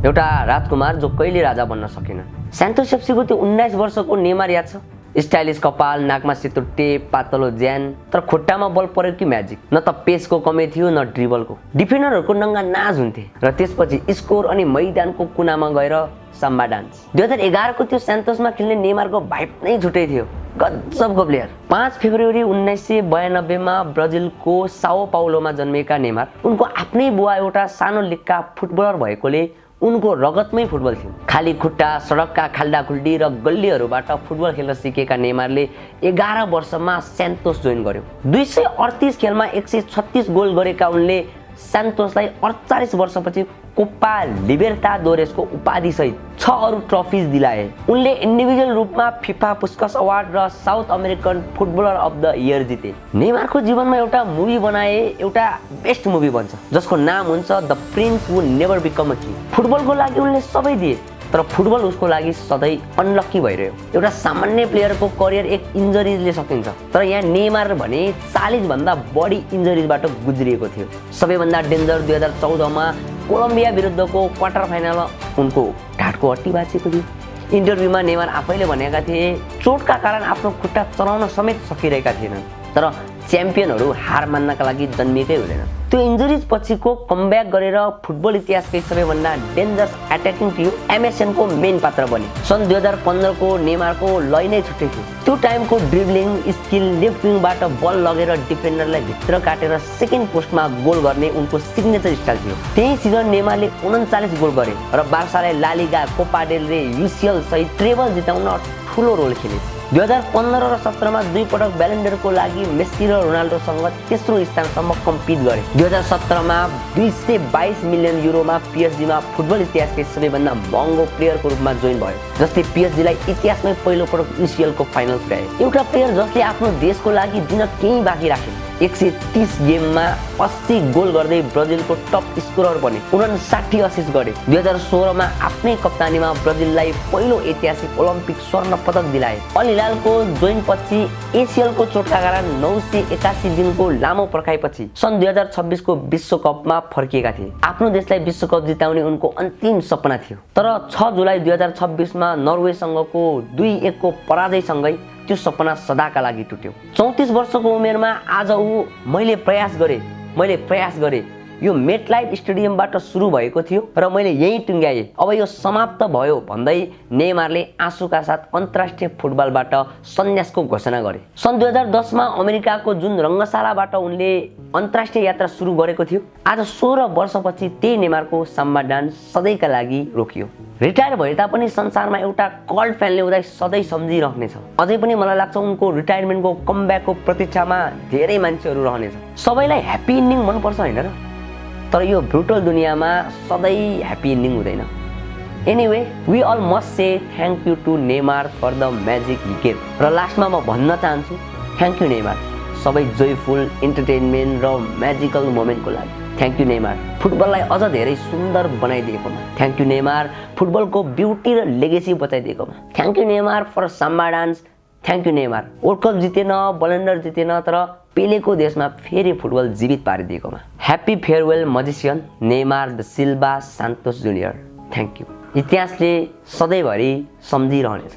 एउटा राजकुमार जो कहिले राजा बन्न सकेन। सान्तोस एफसीको त्यो 19 वर्षको नेमार याद छ? स्टाइलिस कपाल, नाकमा सेतो टेप, पातलो ज्यान, तर खुट्टामा बल पर्यो कि म्याजिक। न त पेसको कमी थियो न ड्रिबलको। डिफेन्डरहरूको नङ्गा नाज हुन्थे र त्यसपछि स्कोर अनि मैदानको कुनामा गएर साम्बा डान्स। 2011 को त्यो सान्तोसमा खेल्ने नेमारको भाइब नै छुट्टै थियो। गजबको प्लेयर। 5 फेब्रुअरी 1992 मा ब्राजिलको साओ पाउलोमा जन्मेका नेमार उनको आफ्नै बुवा एउटा सानो लिगका फुटबलर भएकोले उनको रगतमै फुटबल थियो। खाली खुट्टा, सडकका खाल्डाखुल्डी र गल्लीहरूबाट फुटबल खेल्न सिकेका नेमारले 11 वर्षमा सान्तोस जोइन गर्यो। 238 खेलमा 136 गोल गरेका उनले सान्तोसलाई 48 वर्षपछि कोपा लिबर्टाडोरेसको उपाधि सहित 6 अरू ट्रफिज दिलाए। उनले इन्डिभिजुअल रूपमा फिफा पुस्कस अवार्ड र south American footballer of the year जिते। नेमारको जीवनमा एउटा मुभी बनाए, एउटा बेस्ट मुभी बन्छ जसको नाम हुन्छ द प्रिन्स वु नेभर बिकम अ किङ। फुटबलको लागि उनले सबै दिए तर फुटबल उसको लागि सधैँ अनलक्की भइरह्यो। एउटा सामान्य प्लेयरको करियर एक इन्जरिजले सकिन्छ, तर यहाँ नेमार भने 40 भन्दा बढी इन्जरिजबाट गुज्रिएको थियो। सबैभन्दा डेन्जर 2014 मा कोलम्बिया विरुद्धको क्वार्टर फाइनलमा उनको ढाडको हड्डी भाँचिएको थियो। इन्टरभ्यूमा नेमार आफैले भनेका थिए चोटका कारण आफ्नो खुट्टा चलाउन समेत सकिरहेका थिएनन्, तर च्याम्पियनहरू हार मान्नका लागि जन्मिएकै हुँदैन। त्यो इन्जरिज पछिको कमब्याक गरेर फुटबल इतिहासकै सबैभन्दा डेन्जरस एट्याकिङ टिम एमएसएन को मेन पात्र बने। सन् 2015 को नेमारको लय नै छुट्टै थियो। त्यो टाइमको ड्रिब्लिङ स्किल, लेफ्ट विङबाट बल लगेर डिफेन्डरलाई भित्र काटेर सेकेन्ड पोस्टमा गोल गर्ने उनको सिग्नेचर स्टाइल थियो। त्यही सिजन नेमारले 39 गोल गरे र बार्सालाई ला लिगा, कोपा डेल रे, युसिएल सहित ट्रेबल जिताउन ठुलो रोल खेले। 2015 र 17 मा 2 पटक ब्यालेन्डरको लागि मेस्सी र रोनाल्डोसँग तेस्रो स्थानसम्म कम्पिट गरे। 2017 मा 222 मिलियन युरोमा पीएसजीमा फुटबल इतिहासकै सबैभन्दा महँगो प्लेयरको रूपमा जोइन भयो, जसले पीएसजीलाई इतिहासमै पहिलो पटक युसिएलको फाइनल पुर्याए। एउटा प्लेयर जसले आफ्नो देशको लागि दिन केही बाँकी राखेन। 130 गेममा 80 गोल गर्दै ब्राजिलको टप स्कोरर बने। 59 असिस्ट गरे। 2016 मा आफ्नै कप्तानीमा ब्राजिललाई पहिलो ऐतिहासिक ओलम्पिक स्वर्ण पदक दिलाए। अल हिलालको जोइन पछि एसिएलको चोटका कारण 981 दिनको लामो पर्खाइपछि सन् 2026 को विश्वकपमा फर्किएका थिए। आफ्नो देशलाई विश्वकप जिताउने उनको अन्तिम सपना थियो, तर 6 जुलाई 2026 मा नर्वेसँगको 2-1 को पराजयसँगै त्यो सपना सदाका लागि टुट्यो। 34 वर्षको उमेरमा आज ऊ मैले प्रयास गरे यो मेटलाइफ स्टेडियमबाट सुरु भएको थियो र मैले यही टुङ्ग्याएँ, अब यो समाप्त भयो भन्दै नेमारले आँसुका साथ अन्तर्राष्ट्रिय फुटबलबाट सन्यासको घोषणा गरे। सन् 2010 मा अमेरिकाको जुन रङ्गशालाबाट उनले अन्तर्राष्ट्रिय यात्रा सुरु गरेको थियो, आज 16 वर्षपछि त्यही नेमारको साम्बा डान्स सधैँका लागि रोकियो। रिटायर भए तापनि संसारमा एउटा कल्ट फ्यानले उलाई सधैँ सम्झिरहनेछ। अझै पनि मलाई लाग्छ उनको रिटायरमेन्टको कमब्याकको प्रतीक्षामा धेरै मान्छेहरू रहनेछ। सबैलाई ह्याप्पी इन्डिङ मनपर्छ हैन र, तर यो ब्रुटल दुनियाँमा सधैँ ह्याप्पी इन्डिङ हुँदैन। Anyway, we all must say thank you to Neymar for the magic he gave. र लास्टमा म भन्न चाहन्छु थ्याङ्क यू नेमार, सबै जोयफुल इन्टरटेनमेन्ट र म्याजिकल मोमेन्टको लागि। थ्याङ्क यू नेमार, फुटबललाई अझ धेरै सुन्दर बनाइदिएकोमा। थ्याङ्क यू नेमार, फुटबलको ब्युटी र लेगेसी बचाइदिएकोमा। Thank you Neymar for samba dance. Thank you Neymar, world cup जितेन, ब्यालेन्डर जितेन, तर पेलेको देशमा फेरि फुटबल जीवित पारिदिएकोमा। Happy farewell magician Neymar da Silva Santos junior. Thank you. इतिहासले सधैँभरि सम्झिरहनेछ।